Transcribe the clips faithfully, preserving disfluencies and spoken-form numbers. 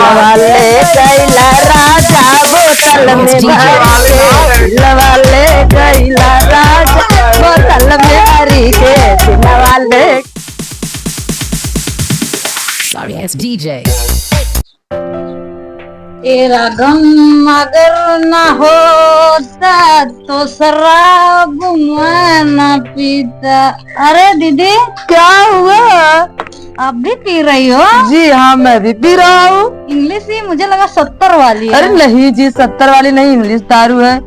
वाले गैला राजा बोतल में भर के, दिलवा ले गैला राजा बोतल में भर के, दिलवा ले। Sorry ass D J। तेरा गम अगर ना होता तो शराब मैं ना पीता। अरे दीदी, क्या हुआ? आप भी पी रही हो? जी हाँ, मैं भी पी रहा हूँ। English ही मुझे लगा सत्तर वाली है। अरे नहीं जी, सत्तर वाली नहीं, English दारू है।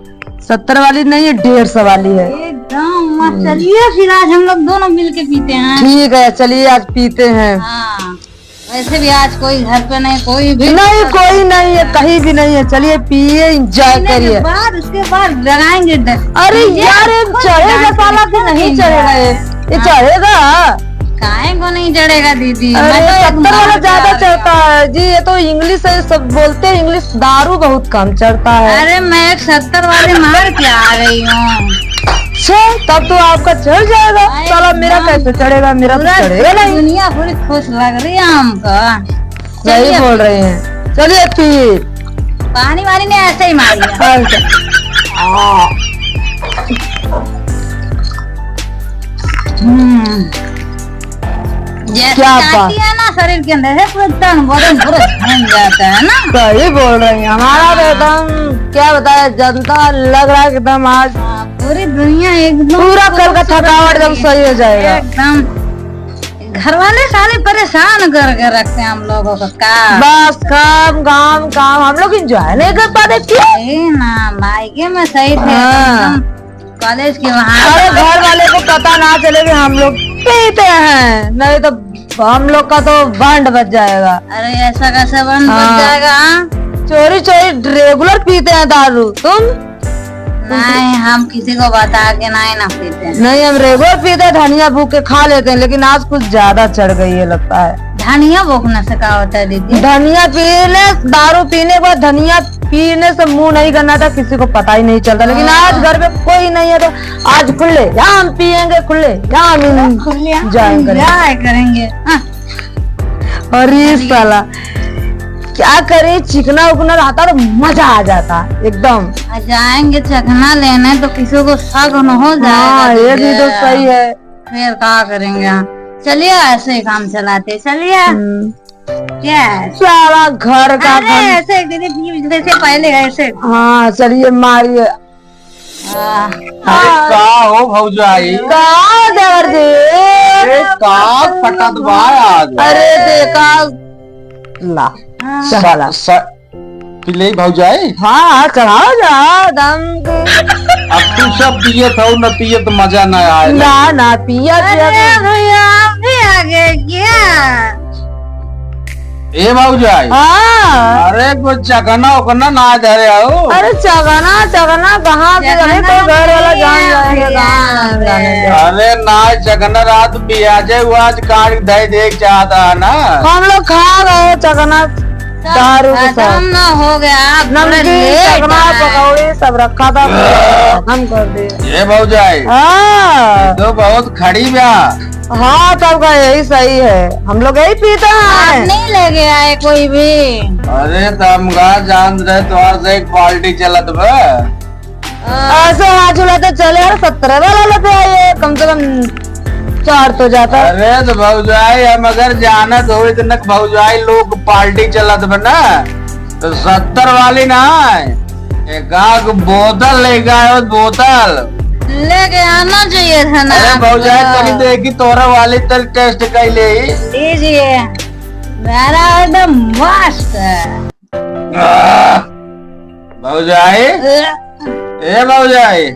सत्तर वाली नहीं है, डेढ़ सौ वाली है। एकदम। हम्म। चलिए फिर आज हम लोग दोनों मिलके पीते हैं। ठीक है, चलिए आज पीते हैं। हाँ। वैसे भी आज कोई घर पे नहीं, कोई भी नहीं, कोई नहीं है, हाँ। कहीं भी नहीं है। चलिए पिए, enjoy करिए। बाद, उसके बाद लगाएंगे। अरे यार, ये चढ़ेगा साला कि नहीं चढ़ेगा? ये चढ़ेगा? काहे को नहीं चढ़ेगा दीदी? अरे, सत्तर वाला ज्यादा चढ़ता है जी। ये तो English है, सब बोलते हैं English, दारू बहुत कम चढ़ता है। अरे, मैं एक सत्तर वाले मार के आ गई हूँ। अच्छा, तब तो आपका चढ़ जाएगा। साला मेरा कैसे चढ़ेगा? मेरा तो चढ़ेगा नहीं। दुनिया पूरी खुश लग रही है हमको। सही बोल रहे हैं। चलिए फिर। पानी वानी नहीं, ऐसे ही मारिए। अच्छा। हम्म। जैसे क्या बात है ना, शरीर के अंदर है, पूरा तन बदन पूरा झूम जाता है ना। सही बोल रही हैं। हमारा तो एकदम, क्या बताया, जनता लग रहा है एकदम आज हाँ, पूरी दुनिया एकदम पूरा कल का थकावट एकदम सही हो जाएगा। एकदम। घर वाले साले परेशान करके रखते हैं हम लोगों को का। बस काम, काम, काम, हम लोग enjoy नहीं कर पाते, क्यों? ए ना, मायके में सही थे, हाँ। एकदम college के वहाँ। अरे, घर वाले को पता ना चले कि हम लोग पीते हैं, नहीं तो हम लोग का तो band बज जाएगा। अरे, ऐसा कैसे band बज जाएगा, हाँ? चोरी चोरी regular पीते हैं दारू। तुम? नहीं, हम किसी को बता के नहीं ना पीते हैं। नहीं, हम regular पीते हैं, धनिया फूँक के खा लेते हैं, लेकिन आज कुछ ज्यादा चढ़ गई है लगता है। धनिया फूँकने से का होता है दीदी? धनिया पीने, दारू पीने के बाद धनिया पीने से मुँह नहीं गंदा था, किसी को पता ही नहीं चलता। लेकिन आज घर में कोई नहीं है तो आज खुले, यहाँ हम पिएंगे, खुले, यहाँ हम enjoy करेंगे। Enjoy करेंगे। हाँ। अरे साला, क्या करे, चिकना उकना रहता तो मजा आ जाता एकदम। आ जाएंगे चखना लेने तो किसी को शक न हो जाएगा हाँ, ये भी तो सही है। फिर का करेंगे? चलिए ऐसे ही काम चलाते, चलिए। हम्म। क्या है? साला घर का अरे, ऐसे दीदी, जैसे पहले ऐसे। हाँ, चलिए मारिए। अरे का हो भौजाई? का देवर जी? अरे का फटत बा आज? अरे देखा, ला, हाँ। चला। स-, स-, पी ले भौजाई? हाँ, हाँ, चढ़ाओ जा, दम के। अब तू सब पियत हो, न पियत मजा न आए। ना, ना, पिया, पिया अरे तो भैया, आप भी आ गए क्या? ए भौजाई। हाँ। अरे कुछ चखना उखना ना धरे हो। अरे चखना, चखना कहाँ से चखना अभी कोई घर वाला जान जाएगा, कहाँ जाने जाएगा। अरे ना चखना रात पियाजे हुआ आज काट दे दे चाहता है ना। हम लोग खा गए चखना दारू के साथ। खत्म ना हो गया, आप थोड़ा नमकीन, लेट चखना, आए। पकौड़ी सब रखा था, खत्म कर दिए। ये भौजाई। हाँ। ये तो बहुत खड़ी बा। हाँ, तब का यही सही है, हम लोग यही पीते हैं। आप नहीं लेके आए कोई भी? अरे, तो हम का जान रहे, तोहार से एक पार्टी चलत बा। ऐसे हाथ झुलाते चले, अरे, सत्तरे वाला लेते आइए, कम से कम चार तो जाता। अरे, तो भौजाई, हम अगर जानत होई तो न भौजाई लोग पार्टी चलत बा ना, तो सत्तर वाली ना है। एक आग बोतल लेके आयो, बोतल। लेके आना चाहिए था ना अरे भौजाई, आपको। तनी देखी तोरा वाली तनी टेस्ट कर ले। लीजिए, मेरा एकदम मस्त है। आह, भौजाई, अ। ए भौजाई,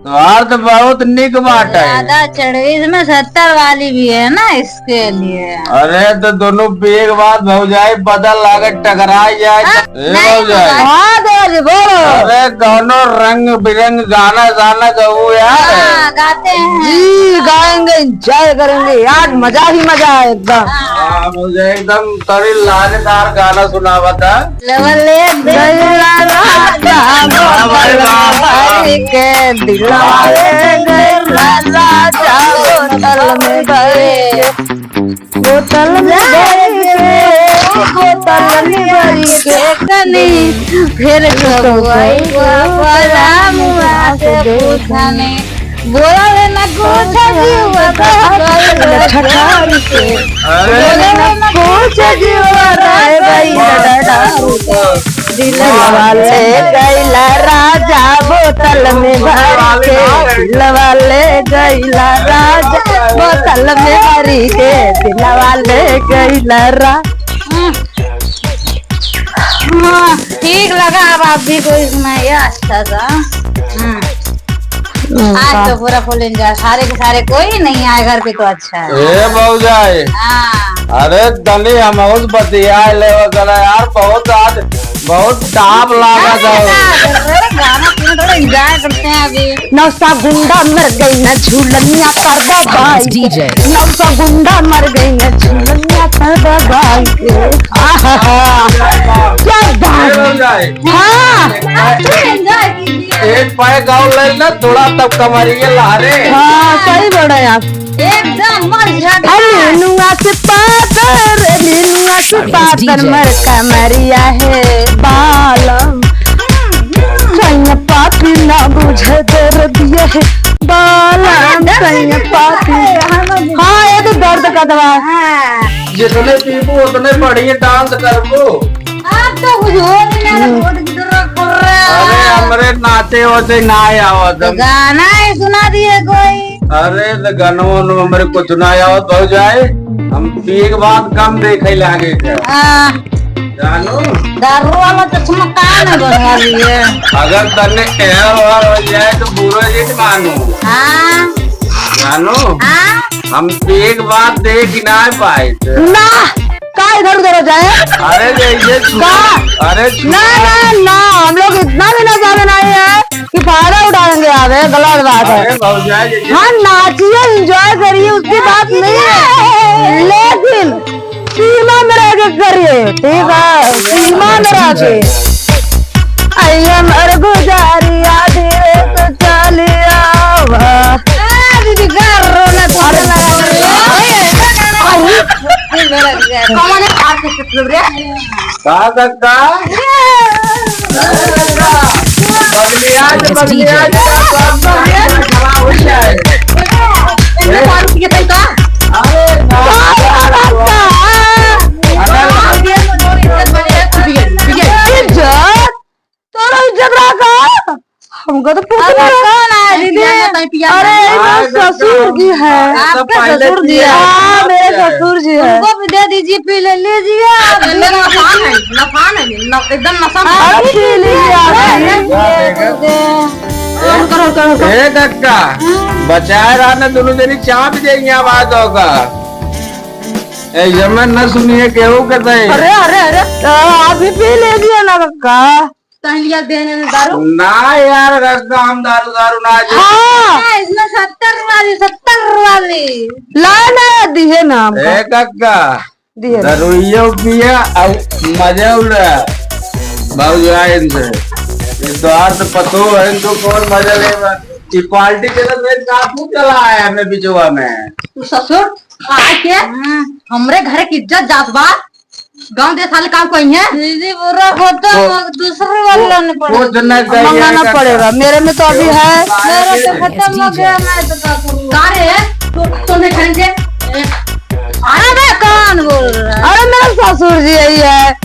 तोहार तो बहुत निक बात है। ज्यादा चढ़ गई, इसमें सत्तर वाली भी है ना, इसके लिए। अरे तो दोनों पिए के बाद भौजाई बदल लागत टकराई जाए। हाँ, ए नहीं भौजाई। बाबा। हाँ देवर जी, बोलो। अरे कौनो रंग बिरंग गाना साना गाओ यार। हाँ, गाते हैं। जी, गाएंगे, enjoy करेंगे। आज मजा ही मजा है एकदम। हाँ। हाँ, भौजाई एकदम तड़ी लानेदार गाना सुनावत है। लेवल ले गैला राजा बोतल में भर के, दिलवा ले गैला राजा बोतल में भर के, बोतल में भर के। बोतल में भरी के कनी, फिर कबुआई बाबा रामुआ से पूछनी। बोला ले ना कुछ जीवा का ठठारी के। अरे। बोला ले ना कुछ जीवा का भाई। दिलवा ले गइला राजा बोतल में भर के, दिलवा ले गइला राजा बोतल में भर के, दिलवा ले गइला रा-, हम्म। हाँ, ठीक लगा। अब आप भी कोई सुनाइए अच्छा सा। हम्म। हम्म, आज का? तो पूरा full enjoy, सारे के सारे, कोई नहीं आए घर पे तो अच्छा है। ए भौजाई। हाँ। अरे तनी हमहू से बतिया लेवा करा यार, बहुत आज बहुत टाप लागत है। अरे गाना सुनो, थोड़ा enjoy करते हैं अभी। नौसा गुंडा मर गई ना झूलनिया पर दबाई। डीजे। नौसा गुंडा मर गई ना झूलनिया पर दबाई। आहा, क्या बात। ए भौजाई। हाँ। Enjoy कीजिए। एक पैग और ले ना, थोड़ा तब कमरिए लहरे। हाँ, सही बोल रहे हैं आप। एकदम मस्त। अरे नुआ से पातर, अरे नुआ से पातर, मर कमरिया है बालम। सैया पापी ना बुझे दर्द ये है बालम, सैया पापी। हाँ, ये तो दर्द का दवा। हाँ। जितने पीबू उतने बढ़िया dance करबू। आप तो कुछ हो भी ना, हम्म। रोड की तरफ कर रहे हो। अरे, हमरे नाचे वाचे ना आवत तो हम। गाना ही सुना दिए कोई। अरे, तो गानवा उनवा हमरे कुछ ना आवत, भौजाई। हम पी के बाद कम देखे लागे थे। हाँ। जानू? दारू वाला चश्मा का नहीं बनवा लिए? अगर तन्ने एहर ओहर हो जाए तो बुरा ये मानू। हाँ। जानू? हाँ। हम पी के बाद देख ही ना पाए थे। ना। का इधर उधर हो जाए? अरे, ये, ये छू-, का? अरे, छू-, ना, ना, ना, हम लोग इतना भी नशा में नहीं है कि फायदा उठाएंगे। आवे, गलत बात है। अरे, भौजाई, ये, ये हाँ, नाचिए, enjoy करिए, उसकी बात नहीं है, लेकिन सीमा में रह के करिए, ठीक है? सीमा में रह के। अइया मर गुजारिया धीरे से चलिया। ए, दीदी, घर रोना धोना लगा रही है। अरे, अरे, कौन है आपके मतलब रे? का, का, का? बगलिया से, बगलिया से, बगलिया से, खराब हो जाए। अरे, ना। इज्जत? तोरा इज्जत रहा का? हमको तो पूछ अरे, रहा। कौन आया दीदी? पिया ना, तई पिया ना। अरे, ये मेरे ससुर जी हैं। आपके ससुर जी हैं। हाँ, मेरे ससुर जी हैं। उनको भी दे दीजिए, पी ले लीजिए आप। नफान है, नफान है, न-, एकदम नशा में। अरे, पी लीजिए आप। अरे, करो, करो, करो। ए कक्का, बचाए रहा ना, दोनों जनी चाप देंगे आवाज होगा। ए, ये मैं न सुनिए, केहू के दे। अरे, अरे, अरे, आप भी पी लीजिए ना कक्का। तहलिया देने में दारू? ना यार, रखता हम दारू, दारू ना जी। हाँ। हाँ, इसमें सत्तर वाली, सत्तर वाली। ला ना, दिए ना हमका। ए कक्का, दिए ना। दारुइयो पिया, अब मजा उड़ा। भौजाइन से। ये तो आज तो पतो है इनको कौन मजा लेवा। ये पार्टी के तो मेरे साथ नहीं चला आया मैं बिचवा में। तू ससुर, आके हमरे घर की इज्जत जात बा। गाँव देश वाले काम कोई है? दीदी, बुरा होता तो मग दूसरे वाला ने पड़े। कुछ न कहिए मंगाना पड़ेगा। मेरे में तो अभी है। मेरा तो खत्म हो गया, मैं तो का करूँ? का रे? तो, तो नहीं खाएंगे? अरे बे, कौन बोल रहा है? अरे मेरे ससुर जी यही है,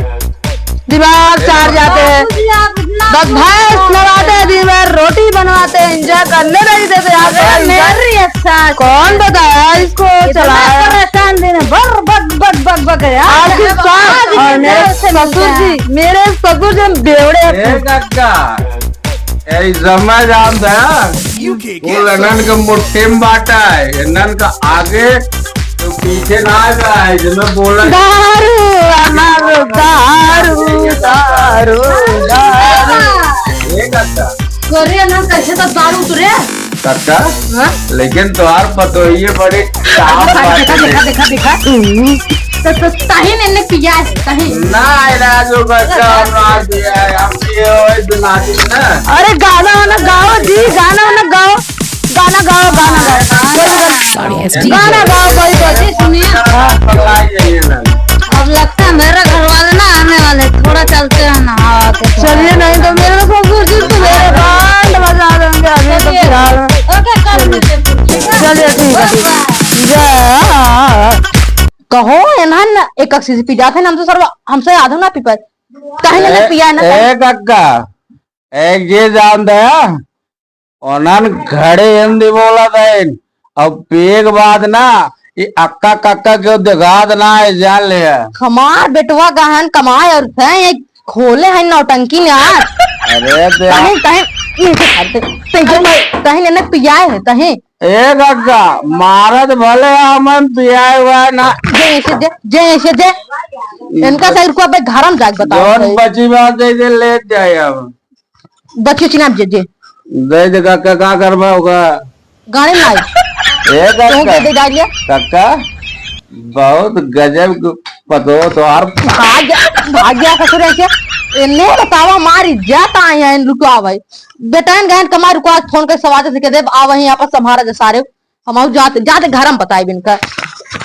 दिमाग चाट जाते हैं। बाबूजी, आप इतना बस भैंस नवाते हैं, दिन भर रोटी बनवाते हैं, enjoy करने नहीं देते। यहाँ पे अरे enjoy मेरी सास। कौन बताया इसको इतना चलाया? परेशान दिन भर बक, बक, बक, बक है यार। आपकी सास और मेरे ससुर जी, मेरे ससुर जी हम बेवड़े हैं। ए काका, ए जमा जान था। वो लनन के मुट्ठी में बाटा है, इन्हन का आगे तो पीछे ना आ रहा है, जिसमें बोला दारू, हमारो दारू, दारू, दारू। ए काका। तोरे ना कैसे तो दारू तुरे? काका, हाँ? लेकिन तोहार पतोहिए बड़ी साफ देखा, बात देखा, है। देखा, देखा, देखा। हम्म। तो, तो ताही ने, ने पिया है, ताही। ना, इलाज होगा, काम ना दिया है, हम ये होए दुनादी ना। अरे गाना वाना गाओ जी, गाना वाना गाओ, गाना गाओ, गाना गाओ। कोई भी गाना, गाना गाओ, कोई भी। जी सुनिए। हाँ। अब लगता है मेरा घर वाला वाले, थोड़ा चलते हैं नहा के। चलिए, नहीं तो मेरे ससुर जी तो मेरे बैंड बजा देंगे अभी तो चलिए। फिलहाल में। ओके, कर लीजिए। चलिए, ठीक है, ठीक है। जा। कहो, एनहन एक अक्सी से पी जात है, हम तो सरवा, हमसे आधो ना पी पाए। कहीं ना ए, पिया ना ए, कहीं। कक्का, एक ये जान दया, ओनन घड़े हिंदी बोलत हइन। अब पिए के बाद ना, ई अक्का कक्का केहू देखात ना है, जान ले। हमार बेटवा गहन कमाए और थे, ये खोले हैं नौटंकी में आज। अरे ते कहीं, कहीं, ये से करते, ते जो मैं, कहीं ने पियाए है, कहीं। ए कक्का, मारत भले हमन पियाए हुआ ना। जे ऐसे जे, जे ऐसे जे। इनका सही रुको, अबे घर में जाके बताओ जौन सही। बची बात है, जे ले जाए अब। बच्चे चिनाब जे, जे। दे दे काका, का करबा होगा? गाने में आई। ए काका। तू दे दे डालिया। काका, बहुत गजब के पतो तोहार। भाग जा, भाग जा ससुर ऐसे। इन्हें बतावा, हमारी इज्जत आई है, इन लुटवा भाई। बेटा, इन गहन कमा रुको, आज फोन कर सवाल से कह दे, आ वहीं आपस संभारा जा सारे। हम आऊ जाते, जाते घर में बताई बिनका।